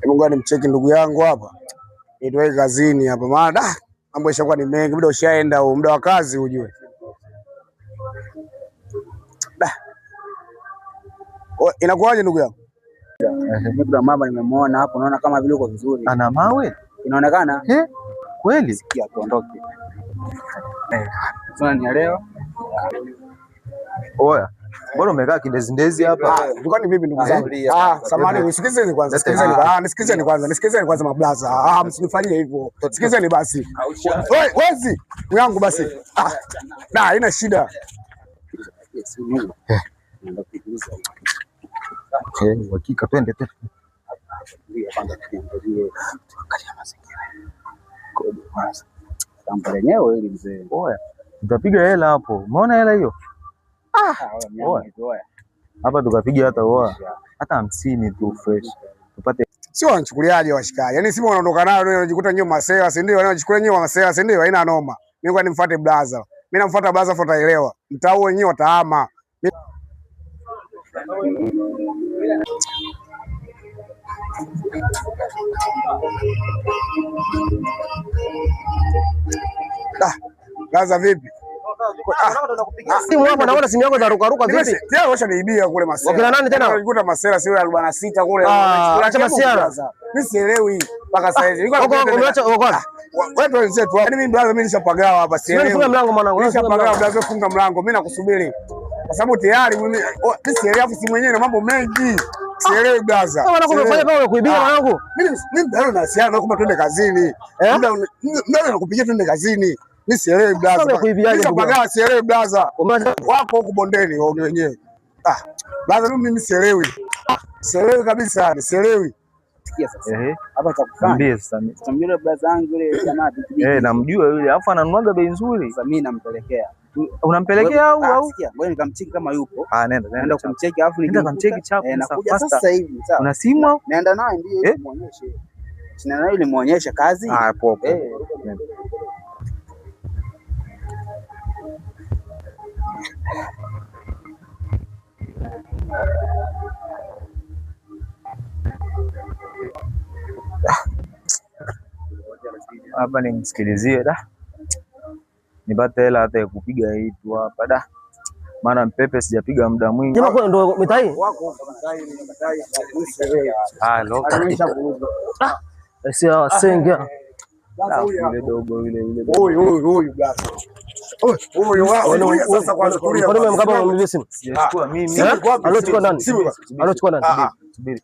Hebu ngoja nimcheki ndugu yangu hapa. Nitoe kazini hapa maana da mambo yashakuwa ni mengi, muda ushaenda huu, muda wa kazi ujue. Da. Inakuwaje ndugu yangu? Mimi kuna mama nimemuona hapo, naona kama vile uko vizuri. Ana mawe Inaonekana eh? Kweli sikia, tuondoke. Eh, sasa nielewa. Oya, mbona umekaa kindezindezi hapa? Ah, dukani vipi ndugu zangu? Ah, samahani, nisikilizeni kwanza, sikilizeni. Ah, nisikilizeni kwanza, nisikilizeni kwanza mablaza. Ah, msinifanyie hivyo. Sikilizeni basi. Wewe wezi yangu basi. Ah, da, haina shida. Eh, uhakika twende tu. Jambo lenyewe hili mzee. Oya, tutapiga hela hapo. Umeona hela hiyo? Oya. Hapa tukapiga hata oa hata 50 tu fresh. Tupate Sio wanachukuliaje washikaji? Yaani Simba wanaondoka nayo ndio wanajikuta nyuma masela, si ndio? Wanajichukulia nyuma masela, si ndio? Haina noma. Mimi kwa nimfuate blaza. Mimi namfuata blaza afu ataelewa. Mtaa huo wenyewe watahama. Da, blaza vipi? Simu hapa naona simu yako inarukaruka vipi? Tayari washaniibia kule masela. Wakina nani tena? Walikuta masela sio 46 kule. Ah, acha masiara. Mimi sielewi mpaka sasa hivi. Umeacha uko wapi? Wewe wenzetu hapa. Yaani mimi brother, mimi nishapagawa hapa sielewi. Funga mlango mwanangu. Nishapagawa brother, funga mlango. Mimi nakusubiri. Kwa sababu tayari mimi mimi sielewi, afu si mwenyewe na mambo mengi. Sielewi brother. Mwanangu umefanya kama kuibia mwanangu. Mimi mimi brother na siana kwamba twende kazini. Muda muda nakupigia twende kazini. Mimi sielewi brother. Nishapagawa sielewi brother. Wako huku bondeni wao wenyewe. Ah, brother mimi sielewi. Sielewi kabisa, sielewi. Sikia sasa. Ehe. Hapa cha kufanya. Niambie sasa. Tunamjua brother yangu yule jamaa pikipiki. Eh, namjua yule. Alafu ananunuaga bei nzuri. Sasa mimi nampelekea. Unampelekea au au? Sikia, ngoja nikamcheki kama yupo. Ah, nenda Naenda kumcheki alafu nenda kamcheki chapu. Eh, nakuja sasa hivi. Sawa. Una simu au? Naenda naye ndio ili muonyeshe. Sina naye ili muonyeshe kazi. Ah, poa poa. Eh. Hapa nimsikilizie da, nipate hela hata ya kupiga itu hapa da, maana mpepe sijapiga muda mwingi. Jamaa kwa ndo mitai? Wako mitai, mitai. Ah, loka. Ah, sio wasenga. Yule dogo yule yule. Huyu huyu huyu brother. Huyu huyu sasa kwanza tulia. Kwa nini mkaba unamlilia simu? Sijachukua mimi. Aliochukua nani? Simu. Aliochukua nani? Subiri.